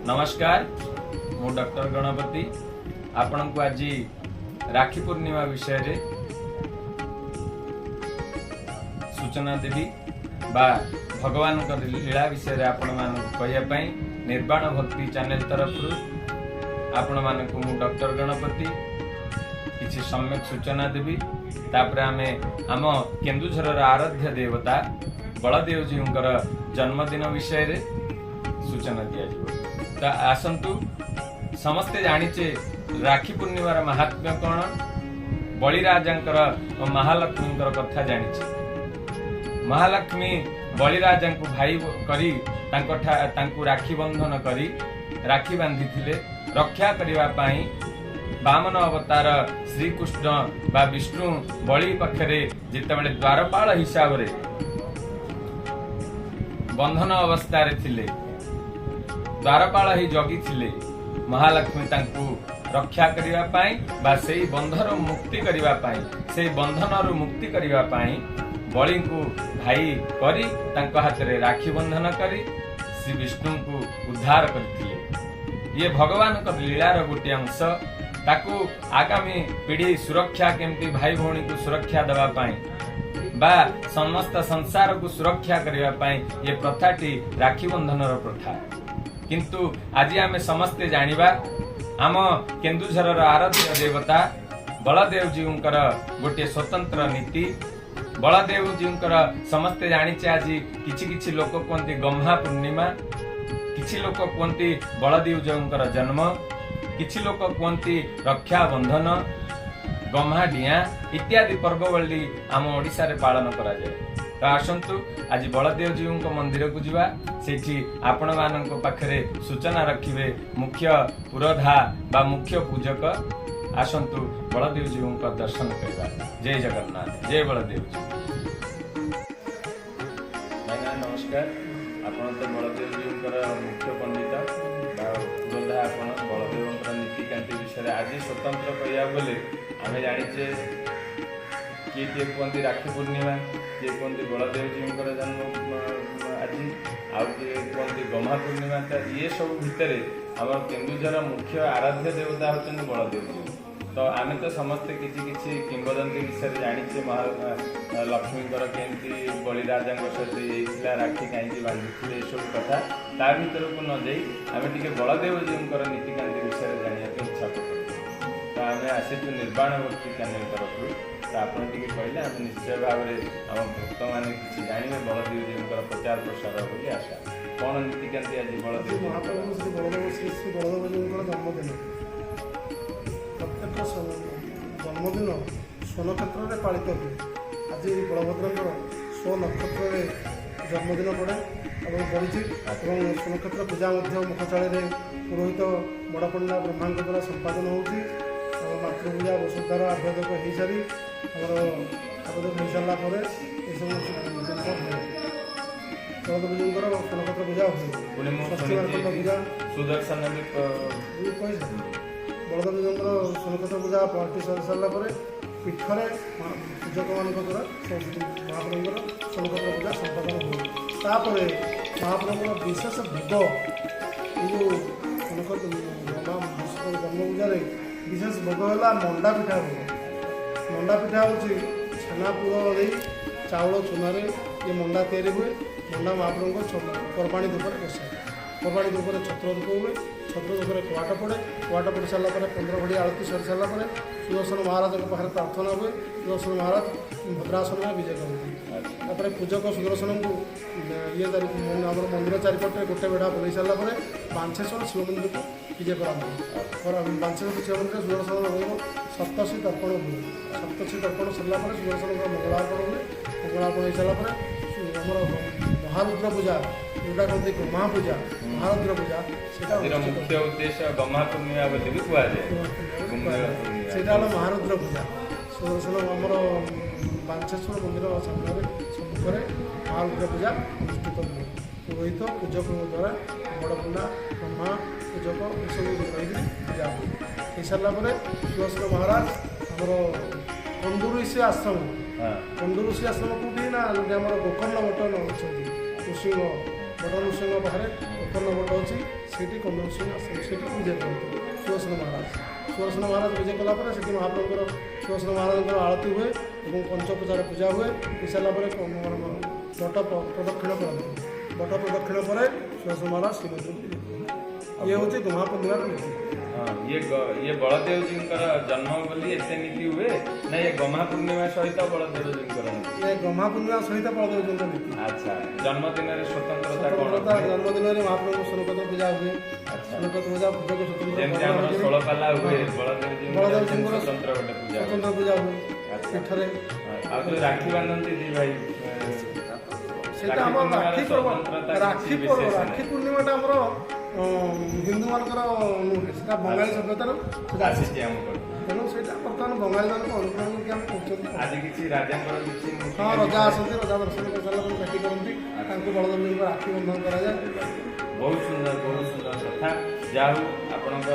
ନମସ୍କାର, ମୁଁ ଡକ୍ଟର ଗଣପତି। ଆପଣଙ୍କୁ ଆଜି ରାକ୍ଷୀ ପୂର୍ଣ୍ଣିମା ବିଷୟରେ ସୂଚନା ଦେବି ବା ଭଗବାନଙ୍କ ଲୀଳା ବିଷୟରେ ଆପଣମାନଙ୍କୁ କହିବା ପାଇଁ ନିର୍ବାଣ ଭକ୍ତି ଚ୍ୟାନେଲ ତରଫରୁ ଆପଣମାନଙ୍କୁ ମୁଁ ଡକ୍ଟର ଗଣପତି କିଛି ସମ୍ୟକ ସୂଚନା ଦେବି। ତାପରେ ଆମେ ଆମ କେନ୍ଦୁଝରର ଆରାଧ୍ୟ ଦେବତା ବଳଦେବଜୀଙ୍କର ଜନ୍ମଦିନ ବିଷୟରେ ସୂଚନା ଦିଆଯିବ। ତ ଆସନ୍ତୁ, ସମସ୍ତେ ଜାଣିଛେ ରାକ୍ଷୀ ପୂର୍ଣ୍ଣିମାର ମାହାତ୍ମ୍ୟ କଣ। ବଳିରାଜାଙ୍କର ଓ ମହାଲକ୍ଷ୍ମୀଙ୍କର କଥା ଜାଣିଛେ। ମହାଲକ୍ଷ୍ମୀ ବଳିରାଜାଙ୍କୁ ଭାଇ କରି ତାଙ୍କୁ ରାକ୍ଷୀ ବନ୍ଧନ କରି ରାକ୍ଷୀ ବାନ୍ଧିଥିଲେ ରକ୍ଷା କରିବା ପାଇଁ। ବାମନ ଅବତାର ଶ୍ରୀକୃଷ୍ଣ ବା ବିଷ୍ଣୁ ବଳି ପାଖରେ ଯେତେବେଳେ ଦ୍ୱାରପାଳ ହିସାବରେ ବନ୍ଧନ ଅବସ୍ଥାରେ ଥିଲେ, ଦ୍ୱାରପାଳ ହେଇ ଜଗିଥିଲେ, ମହାଲକ୍ଷ୍ମୀ ତାଙ୍କୁ ରକ୍ଷା କରିବା ପାଇଁ ବା ସେଇ ବନ୍ଧରୁ ମୁକ୍ତି କରିବା ପାଇଁ, ସେଇ ବନ୍ଧନରୁ ମୁକ୍ତି କରିବା ପାଇଁ ବଳିଙ୍କୁ ଭାଇ କରି ତାଙ୍କ ହାତରେ ରାକ୍ଷୀ ବନ୍ଧନ କରି ଶ୍ରୀ ବିଷ୍ଣୁଙ୍କୁ ଉଦ୍ଧାର କରିଥିଲେ। ଇଏ ଭଗବାନଙ୍କ ଲୀଳାର ଗୋଟିଏ ଅଂଶ। ତାକୁ ଆଗାମୀ ପିଢ଼ି ସୁରକ୍ଷା, କେମିତି ଭାଇ ଭଉଣୀକୁ ସୁରକ୍ଷା ଦେବା ପାଇଁ ବା ସମସ୍ତ ସଂସାରକୁ ସୁରକ୍ଷା କରିବା ପାଇଁ ଏ ପ୍ରଥାଟି ରାକ୍ଷୀ ବନ୍ଧନର ପ୍ରଥା। କିନ୍ତୁ ଆଜି ଆମେ ସମସ୍ତେ ଜାଣିବା ଆମ କେନ୍ଦୁଝରର ଆରାଧ୍ୟ ଦେବତା ବଳଦେବଜୀଙ୍କର ଗୋଟିଏ ସ୍ୱତନ୍ତ୍ର ନୀତି। ବଳଦେବଜୀଙ୍କର ସମସ୍ତେ ଜାଣିଛେ, ଆଜି କିଛି କିଛି ଲୋକ କୁହନ୍ତି ଗହ୍ମା ପୂର୍ଣ୍ଣିମା, କିଛି ଲୋକ କୁହନ୍ତି ବଳଦେବଜୀଙ୍କର ଜନ୍ମ, କିଛି ଲୋକ କୁହନ୍ତି ରକ୍ଷାବନ୍ଧନ, ଗହ୍ମା ଡିଆଁ ଇତ୍ୟାଦି ପର୍ବ ବୋଲି ଆମ ଓଡ଼ିଶାରେ ପାଳନ କରାଯାଏ। ତ ଆସନ୍ତୁ, ଆଜି ବଳଦେବଜୀଉଙ୍କ ମନ୍ଦିରକୁ ଯିବା। ସେଇଠି ଆପଣମାନଙ୍କ ପାଖରେ ସୂଚନା ରଖିବେ ମୁଖ୍ୟ ପୁରୋଧା ବା ମୁଖ୍ୟ ପୂଜକ। ଆସନ୍ତୁ, ବଳଦେବଜୀଉଙ୍କ ଦର୍ଶନ କରିବା। ଜୟ ଜଗନ୍ନାଥ, ଜୟ ବଳଦେବଜୀଉ। ଭାଇନା, ନମସ୍କାର। ଆପଣ ତ ବଳଦେବଜୀଉଙ୍କର ମୁଖ୍ୟ ପଣ୍ଡିତ ବା ପୁରୋଧା। ଆପଣ ବଳଦେବଙ୍କର ନୀତିକାନ୍ତି ବିଷୟରେ ଆଜି ସ୍ୱତନ୍ତ୍ର କହିବାକୁ ଗଲେ ଆମେ ଜାଣିଛେ, କିଏ କିଏ କୁହନ୍ତି ରାକ୍ଷୀ ପୂର୍ଣ୍ଣିମା, କିଏ କୁହନ୍ତି ବଳଦେବଜୀଉଙ୍କର ଜନ୍ମ ଆଜି, ଆଉ କିଏ କୁହନ୍ତି ଗହ୍ମା ପୂର୍ଣ୍ଣିମା। ତ ଇଏ ସବୁ ଭିତରେ ଆମର କେନ୍ଦୁଝର ମୁଖ୍ୟ ଆରାଧ୍ୟ ଦେବତା ହେଉଛନ୍ତି ବଳଦେବଜୀଉ। ତ ଆମେ ତ ସମସ୍ତେ କିଛି କିଛି କିମ୍ବଦନ୍ତୀ ବିଷୟରେ ଜାଣିଛେ, ମହା ଲକ୍ଷ୍ମୀଙ୍କର କେମିତି ବଳିରାଜାଙ୍କ ସହିତ ହେଇଥିଲା, ରାକ୍ଷୀ କାହିଁକି ବାନ୍ଧିଥିଲେ, ଏସବୁ କଥା। ତା ଭିତରକୁ ନ ଯାଇ ଆମେ ଟିକେ ବଳଦେବଜୀଉଙ୍କର ନୀତିକାନ୍ତି ବିଷୟରେ ଜାଣିବା ପାଇଁ ଇଚ୍ଛା ପ୍ରକଟ କରୁ। ତ ଆମେ ଆସିଛୁ ନିର୍ବାଣ ଭକ୍ତି ଚ୍ୟାନେଲ ତରଫରୁ। ତ ଆପଣ ଟିକେ କହିଲେ ଆମେ ନିଶ୍ଚୟ ଭାବରେ ଆମ ଭକ୍ତମାନେ କିଛି ଜାଣିବେ, ବଳଦେବଜୀଉଙ୍କର ପ୍ରଚାର ପ୍ରସାର ବୋଲି ଆଶା। କ'ଣ ନୀତିକାନ୍ତି ଆଜି ବଳଦେବ? ମହାପ୍ରଭୁ ଶ୍ରୀ ବଳଦେବ, ଶ୍ରୀ ଶ୍ରୀ ବଳଦେବଜୀଙ୍କର ଜନ୍ମଦିନ। ପ୍ରତ୍ୟେକ ଜନ୍ମଦିନ ସ୍ୱନକ୍ଷତ୍ରରେ ପାଳିତ ହୁଏ। ଆଜି ବଳଭଦ୍ରଙ୍କର ସ୍ୱନକ୍ଷତ୍ରରେ ଜନ୍ମଦିନ ପଡ଼େ ଏବଂ ପଡ଼ିଛି ଏବଂ ସ୍ୱନକ୍ଷତ୍ର ପୂଜା ମଧ୍ୟ ମୁଖଚାଳିରେ ପୁରୋହିତ ବଡ଼ପଣ୍ଡା ବ୍ରହ୍ମାଙ୍କ ଦ୍ୱାରା ସମ୍ପାଦନ ହେଉଛି। ଏବଂ ମାତୃପୂଜା ବସୁଧାର ଆଭ୍ୟଦକ ହେଇସାରି, ଆମର ଆବେଦକ ହେଇସାରିଲା ପରେ ଏସବୁ ଜିନିଷ ହୁଏ। ବଳଦେବଜୀଙ୍କର ସ୍ୱନକ୍ଷତ୍ର ପୂଜା ହୁଏ। ପୁଣି ମୁଁ ଷଷ୍ଠୀ ମାର୍କଣ୍ଡ ଶୁଣିଛି ପୂଜା। ସୁଦର୍ଶନ ବି ମୁଁ କହିଛି, ବଳଦେବଜୀଙ୍କର ସ୍ୱନକ୍ଷତ୍ର ପୂଜା ପାର୍ଟି ସରି ସାରିଲା ପରେ ପୀଠରେ ପୂଜକମାନଙ୍କ ଦ୍ୱାରା ମହାପ୍ରଭୁଙ୍କର ସ୍ୱନକ୍ଷତ୍ର ପୂଜା ସମ୍ପାଦନ ହୁଏ। ତାପରେ ମହାପ୍ରଭୁଙ୍କର ବିଶେଷ ଭୋଗ, ଏଇ ଯେଉଁ ସ୍ୱନକ୍ଷତ୍ର ଜନ୍ମ ପୂଜାରେ ବିଶେଷ ଭୋଗ ହେଲା ମଣ୍ଡା ପିଠା ଭୋଗ। ମଣ୍ଡା ପିଠା ହେଉଛି ଛେନା ପୁର ଦେଇ ଚାଉଳ ଚୁନାରେ ଇଏ ମଣ୍ଡା ତିଆରି ହୁଏ। ମଣ୍ଡା ମହାପ୍ରଭୁଙ୍କ ପର୍ବାଣୀ ଧୂପରେ ବସେ। ପର୍ବାଣୀ ଧୂପରେ ଛତ୍ର ଧୂପ ହୁଏ। ଛତ୍ର ଧୂପରେ କୁଆଟ ପଡ଼େ। କୁଆଟ ପଡ଼ି ସାରିଲା ପରେ, 15 ଘଡ଼ି ଆଳତି ସରି ସାରିଲା ପରେ ସୁଦର୍ଶନ ମହାରାଜଙ୍କ ପାଖରେ ପ୍ରାର୍ଥନା ହୁଏ। ସୁଦର୍ଶନ ମହାରାଜ ଭଦ୍ରାସନରେ ବିଜେ କରନ୍ତି। ତାପରେ ପୂଜକ ସୁଦର୍ଶନଙ୍କୁ ଇଏ ଚାରି ଆମର ମନ୍ଦିର ଚାରିପଟରେ ଗୋଟେ ବେଢ଼ା ବୁଲେଇ ସାରିଲା ପରେ ବାଞ୍ଚେଶ୍ୱର ଶିବ ମନ୍ଦିରକୁ ବିଜେ କରାନ୍ତି। ବାଞ୍ଚେଶ୍ୱର ଶିବ ମନ୍ଦିରରେ ସୁଦର୍ଶନ ରହିବ। ସପ୍ତର୍ଷି ତର୍ପଣ ହୁଏ। ସପ୍ତର୍ଷି ତର୍ପଣ ସରିଲା ପରେ ସୁଦର୍ଶନଙ୍କ ମଙ୍ଗଳାର୍ପଣ ହୁଏ। ମଙ୍ଗଳାର୍ପଣ ହେଇସାରିଲା ପରେ ଆମର ମହାରୁଦ୍ର ପୂଜା, ଯେଉଁଟା କହନ୍ତି ଗହ୍ମା ପୂଜା, ମହାରୁଦ୍ର ପୂଜା ସେଇଟା ଆଜିର ଅନୁଷ୍ଠିତ ମୁଖ୍ୟ ଉଦ୍ଦେଶ୍ୟ ଗହ୍ମା ପୂର୍ଣ୍ଣିମା ବୋଲି ବି କୁହାଯାଏ। ଗହ୍ମା ପୂର୍ଣ୍ଣିମା। ସେଇଟା ହେଲା ମହାରୁଦ୍ର ପୂଜା। ସୁଦର୍ଶନ ଆମର ବାଞ୍ଚେଶ୍ୱର ମନ୍ଦିର ସାମ୍ନାରେ ସମ୍ମୁଖରେ ମହାରୁଦ୍ର ପୂଜା ଅନୁଷ୍ଠିତ ହୁଏ। ପୁରୋହିତ ପୂଜକଙ୍କ ଦ୍ୱାରା, ବଡ଼ ପଣ୍ଡା, ବ୍ରହ୍ମା, ପୂଜକ ଏସବୁ ରହିକରି ପୂଜା ହୁଏ। ହେଇସାରିଲା ପରେ ସୁଦର୍ଶନ ମହାରାଜ ଆମର କଣ୍ଡୁ ଋଷି ଆଶ୍ରମ। କଣ୍ଡୁ ଋଷି ଆଶ୍ରମ କେଉଁଠି ନା ଯେଉଁଠି ଆମର ଗୋକର୍ଣ୍ଣ ବଟ ଅଛନ୍ତି, ନୃସିଂହ ବଟ, ନୃସିଂହ ପାଖରେ ଗୋକର୍ଣ୍ଣ ବଟ ଅଛି। ସେଇଠି କନ୍ଦର ସିଂ ଆସନ୍ତି, ସେଇଠି ବିଜେ କରନ୍ତି ସୁଦର୍ଶନ ମହାରାଜ। ସୁଦର୍ଶନ ମହାରାଜ ବିଜେ କଲା ପରେ ସେଠି ମହାପ୍ରଭୁଙ୍କର, ସୁଦର୍ଶନ ମହାରାଜଙ୍କର ଆଳତି ହୁଏ ଏବଂ ପଞ୍ଚୋପଚାର ପୂଜା ହୁଏ। ହେଇସାରିଲା ପରେ ବଟ ପ୍ରଦକ୍ଷିଣ କରନ୍ତି। ବଟ ପ୍ରଦକ୍ଷିଣ ପରେ ସୁଦର୍ଶନ ମହାରାଜ ଶ୍ରୀମନ୍ଦିରକୁ ବିଜେ କରନ୍ତି। ଇଏ ହେଉଛି ଗହ୍ମା ପୂର୍ଣ୍ଣିମାର ନୀତି। ହଁ, ଇଏ ବଳଦେବଜୀଙ୍କର ଜନ୍ମ ବୋଲି ଏତେ ନୀତି ହୁଏ ନା ଇଏ ଗହ୍ମା ପୂର୍ଣ୍ଣିମା ସହିତ ବଳଦେବଜୀଙ୍କର ନୀତି? ଇଏ ଗହ୍ମା ପୂର୍ଣ୍ଣିମା ସହିତ ବଳଦେବଜୀଙ୍କ ନୀତି। ଆଚ୍ଛା, ଜନ୍ମଦିନରେ ସ୍ୱତନ୍ତ୍ରତା କଣ? ସ୍ୱତନ୍ତ୍ରତା, ଜନ୍ମଦିନରେ ମହାପ୍ରଭୁଙ୍କ ସ୍ୱର୍ଗତ ପୂଜା ହୁଏ। ସ୍ୱର୍ଗତ ପୂଜା, ପୂଜକ ସ୍ୱତନ୍ତ୍ର ଯେମିତି ଆମର ଷୋଳପାଲା ହୁଏ, ବଳଦେବଜୀଙ୍କର ବଳଦେବଜୀଙ୍କର ସ୍ୱତନ୍ତ୍ର ଗୋଟେ ପୂଜା ହୁଏ। ସ୍ୱତନ୍ତ୍ର ପୂଜା ହୁଏ ପୀଠରେ। ଆଉ ଯୋଉ ରାକ୍ଷୀ ବାନ୍ଧନ୍ତି ଦି ଭାଇ, ସେଇଟା ଆମର ରାକ୍ଷୀ ପର୍ବ, ରାକ୍ଷୀ ପର୍ବ, ରାକ୍ଷୀ ପୂର୍ଣ୍ଣିମାଟା ଆମର ହିନ୍ଦୁମାନଙ୍କର ନୁହେଁ, ସେଟା ବଙ୍ଗାଳୀ ସଭ୍ୟତାରୁ ସେଟା ଆସିଛି ଆମ ପାଖକୁ। ତେଣୁ ସେଇଟା ବର୍ତ୍ତମାନ ବଙ୍ଗାଳୀମାନଙ୍କୁ ଅନୁକରଣ କରିକି ଆମେ କରୁଛନ୍ତି। ଆଜି କିଛି ରାଜାଙ୍କର କିଛି ମୂର୍ତ୍ତି? ହଁ, ରଜା ଆସନ୍ତି। ରଜା ଦର୍ଶନ କରିସାରିଲା ପରେ ଭେଟି କରନ୍ତି, ତାଙ୍କୁ ବଳଦେବଜୀଙ୍କ ରାକ୍ଷୀ ବନ୍ଧନ କରାଯାଏ। ବହୁତ ସୁନ୍ଦର, ବହୁତ ସୁନ୍ଦର କଥା। ଯାହା ହଉ, ଆପଣଙ୍କ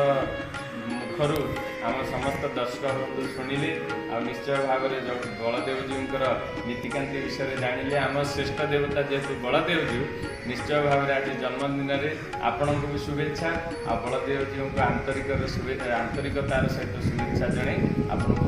ମୁଖରୁ ଆମ ସମସ୍ତ ଦର୍ଶକ ବନ୍ଧୁ ଶୁଣିଲେ ଆଉ ନିଶ୍ଚୟ ଭାବରେ ବଳଦେବଜୀଙ୍କର ନୀତିକାନ୍ତି ବିଷୟରେ ଜାଣିଲେ। ଆମ ଶ୍ରେଷ୍ଠ ଦେବତା ଯେହେତୁ ବଳଦେବଜୀଉ, ନିଶ୍ଚୟ ଭାବରେ ଆଜି ଜନ୍ମଦିନରେ ଆପଣଙ୍କୁ ବି ଶୁଭେଚ୍ଛା ଆଉ ବଳଦେବଜୀଉଙ୍କୁ ଆନ୍ତରିକତାର ସହିତ ଶୁଭେଚ୍ଛା ଜଣାଇ ଆପଣଙ୍କୁ